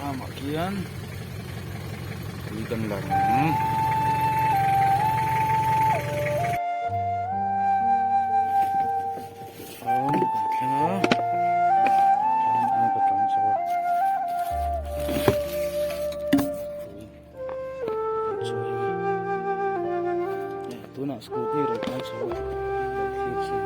Thlam ah khian tui kan la ang. Thlam kan thleng a, thlam a ka tlan chho a. Tui kan chawi ang e. Tunah scooty rawn tlan chho a, lo thlir chhin.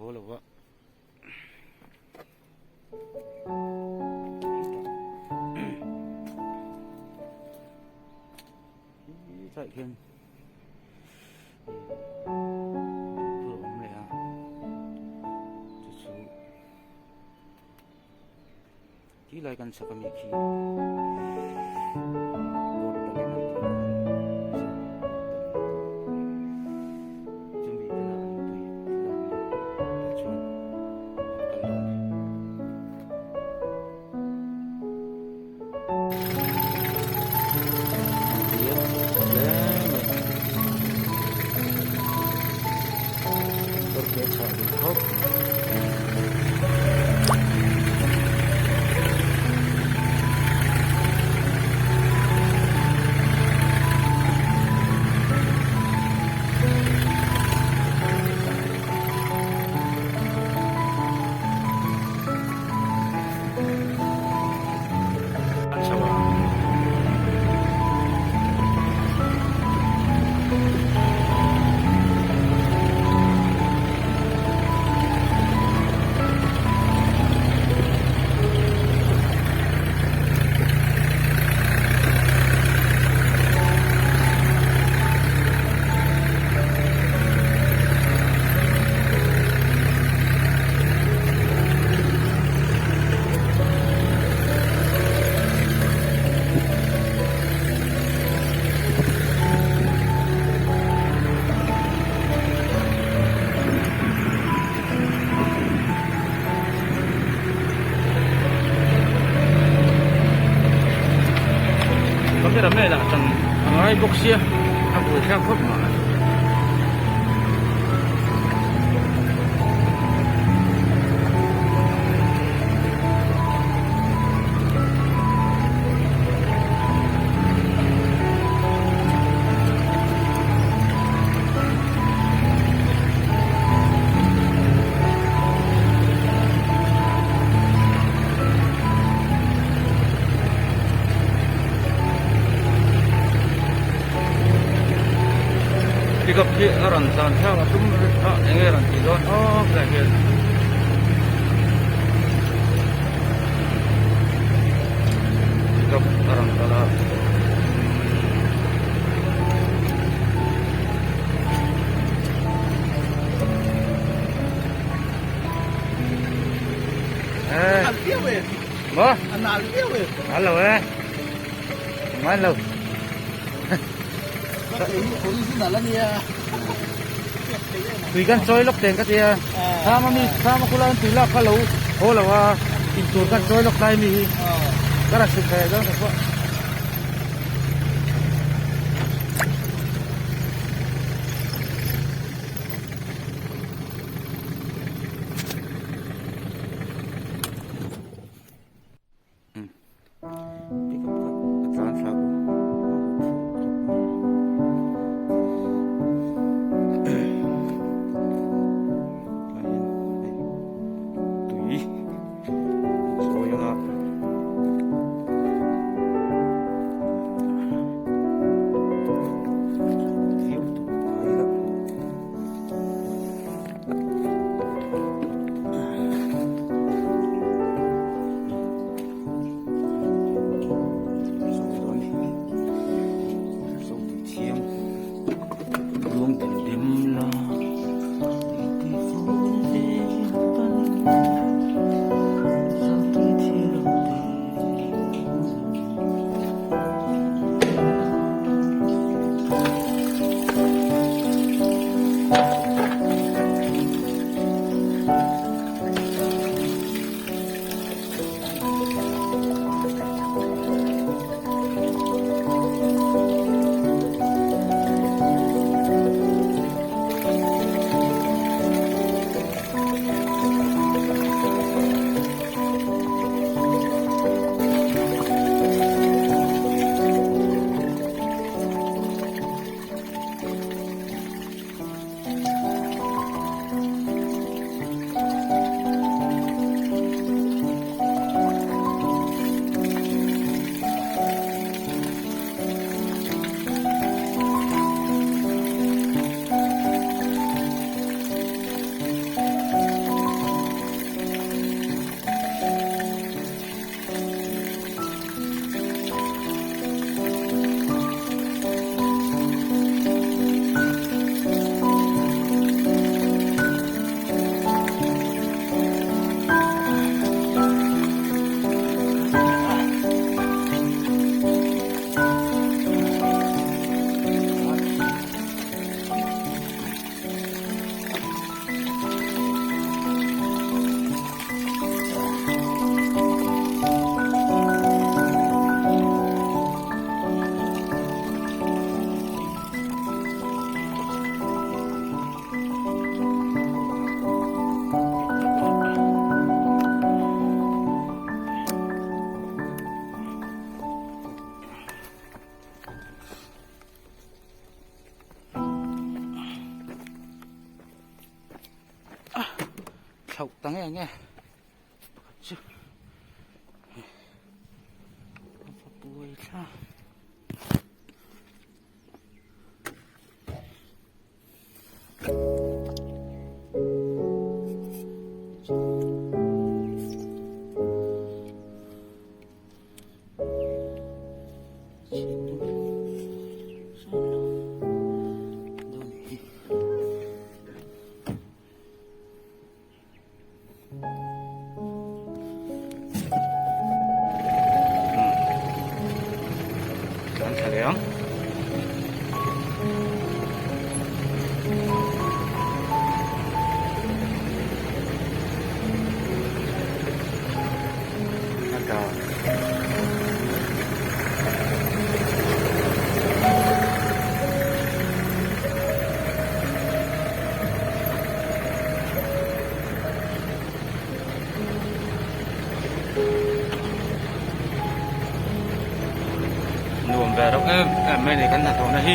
haw lo va. Hetah khian tuikhur a awm leh a chu chu Khi lai kan chhak ami khi board dangin an tih bawk a ni chumi tena an tui lakna tah chuan an kal dawn a ni. Cameraman ah tan a ngai bawk sia a buaithlak khawp mai. Pickup hi a rawn tlan thlak a tum a eng nge rawn tih dawn aw helai hian. Pickup a rawn kal a. Maw? Nal lo e. Ngai lo. Tui kan chawi lawk teng ka tia. Thlam ami thlam a khulai tui lak kha lo haw lo a in tur kan chawi lawk lai mi hi. Ka ra chhuk thei dawn ka pawh. Pick up kha a tlan thla ku a hup fuh khawp mai. Tah hian hei tui chawi anga. chhoh ta nge nge pakhat chu a va buai thlak. Tlan thla leh ang. A dah. Nuam ve reuh em em mai a ni kan hnathawhna hi.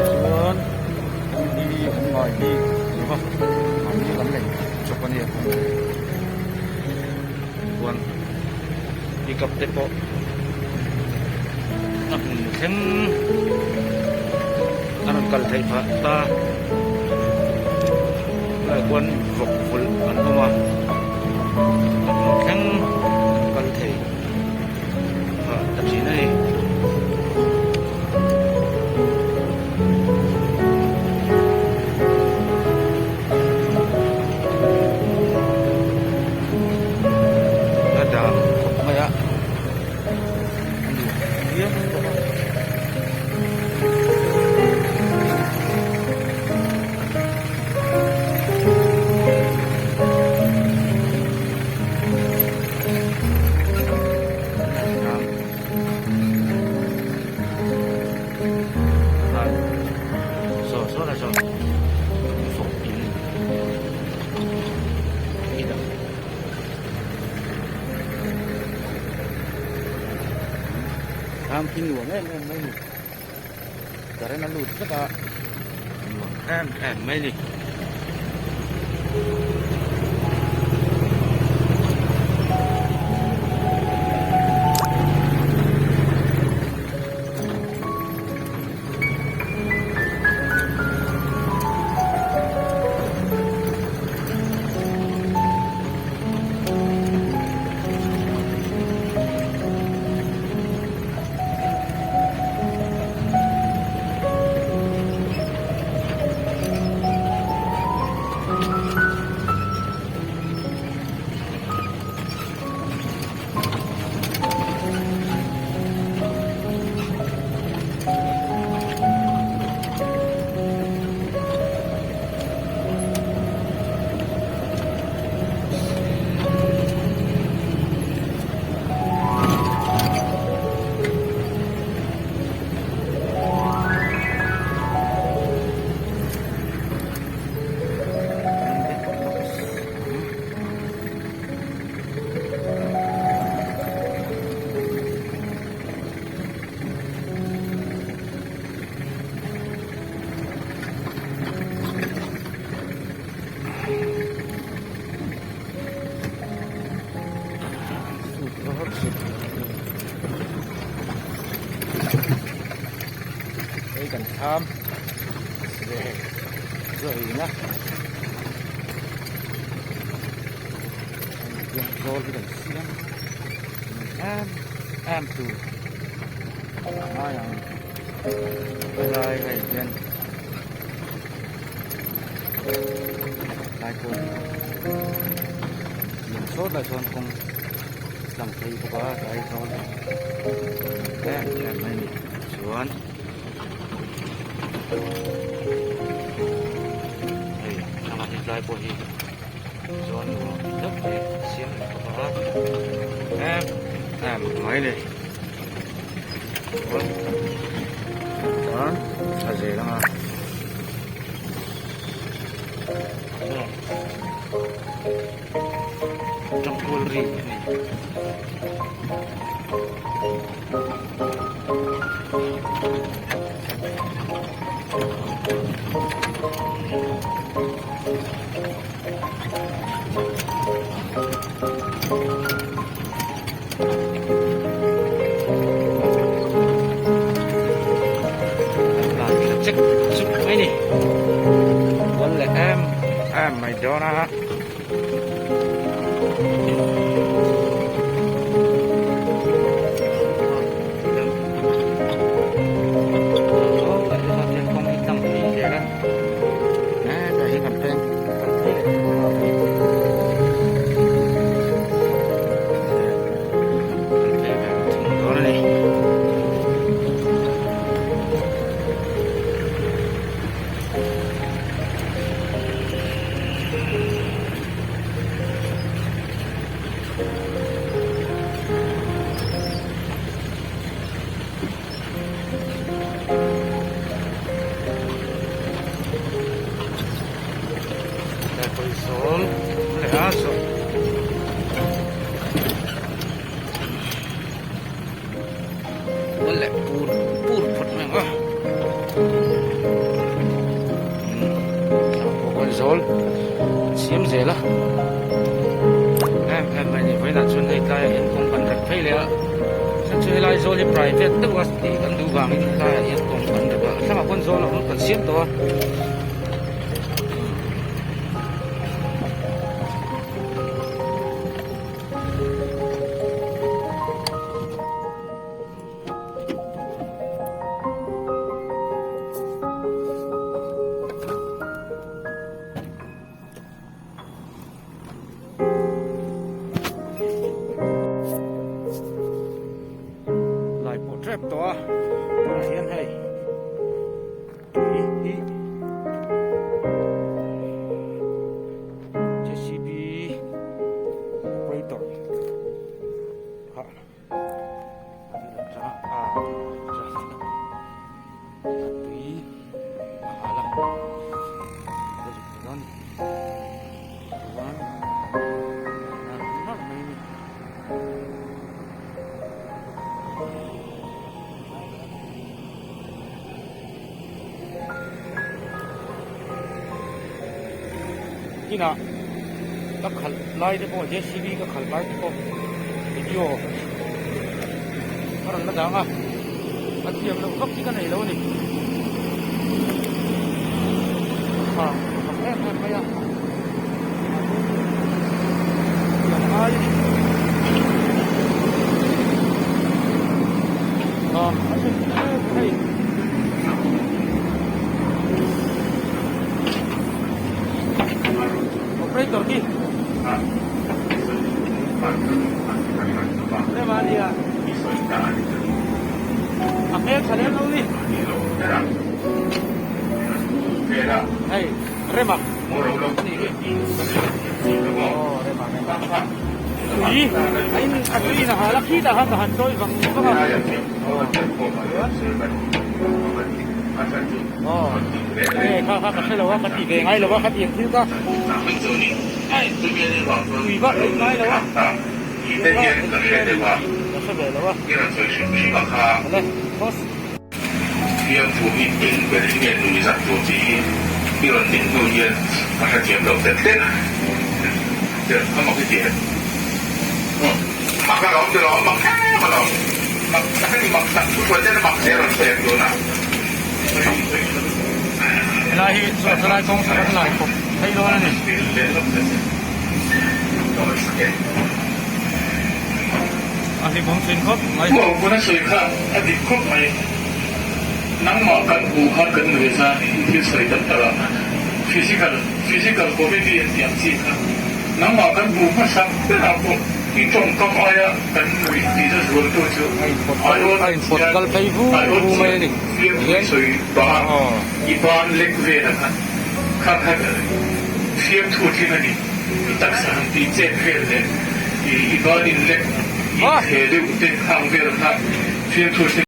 Chuan kawng hi an ngai hi ni va mahni lam leh chawp a nia chuan pickup te pawh a hmun thleng a rawn kal theih phah ta tunah chuan vawk vulh an awm a a hmun thleng an kal thei phah ta thin a ni. A dam khawp mai a a nuam viau bawk a. Thlam khi nuam em em mai ni current a lut vek a nuam em em mai ni. Hei kan thlam ve zawih na tiang zawl hi kan siam em em tur a ngai ang helai hei hian lai pawh lian sawt lai sawn kawng lang phei bawk a tlai zawl em em mai a ni chuan hei thlang hi tlai pawh hi zawl nuam tak hi siam leh bawk a em em mai a ni chuan chuan a zel ang a. Tangkual ri a ni. Check chuk mai ni kual leh em em mai dawn a. Leh pur pur phawt mai ang a pawh zawl siam zel a em em mai a ni vawiinah chuan hei tlaiah hian kawng kan rep phei leh a chhan chu helai zawl hi private deuh a tih kan duh vangin helaiah hian kawng kan rep a thlangah pawn zawl a awm kan siam tawh a. Lai pawh tep tawh a tunah hian hei tui hi J_C_B operator kha a tui a hal a ka zuk ta dawn chuan a nar mai a ni. Inah ka khalh lai te pawh JCB ka khalh lai te pawh video a rawn la dang a a thiam loh vak hi ka nei lo a ni tha fak em em mai a thiam a ngai a ni. Operator khi Rema nia A hmel tha lem lo ni Hei Rema Aw Rema Rema Tui a in a tui in a hal a khitah khan ka han chawi vang vang a Aw nge kha kha ka hre lo a ka ti ve ngai lo a ka tiang thil ka tui vak ei ngai lo a ka hre ve lo a awle boss. Fiamthu hi eng ber hi nge nui zat tur tih hi i rawn din hnu hian ka hrethiam lo tet tet a, a mak i ti em? Mak alawm ti lawm, mak em alawm, mak tak a ni, mak tak thu hruai ten a mak zel rawn sawi ang tuna. Helai hi chu helai kawng chu kan lai khawp thei dawn a ni. A hlimawm thin khawp mai. Pu Aukuna sawi kha a dik khawp mai. Nangmah kan hmuh khan kan nuih zan in thil sawi tam tak ah khan physical physical comedy an tih ang chi kha nangmah kan hmuh hmasa ber ah pawh i tawngkam aia kan nuih tih na zual tu chu A inpawt kal phei vu vu mai a ni. Fiamthu sawi pah a i ban lek vel ah khan kha kha fiamthu tling a ni. I taksa han tih chet vel leh i ban in lek i thle deuh te khang vel kha fiamthu tling.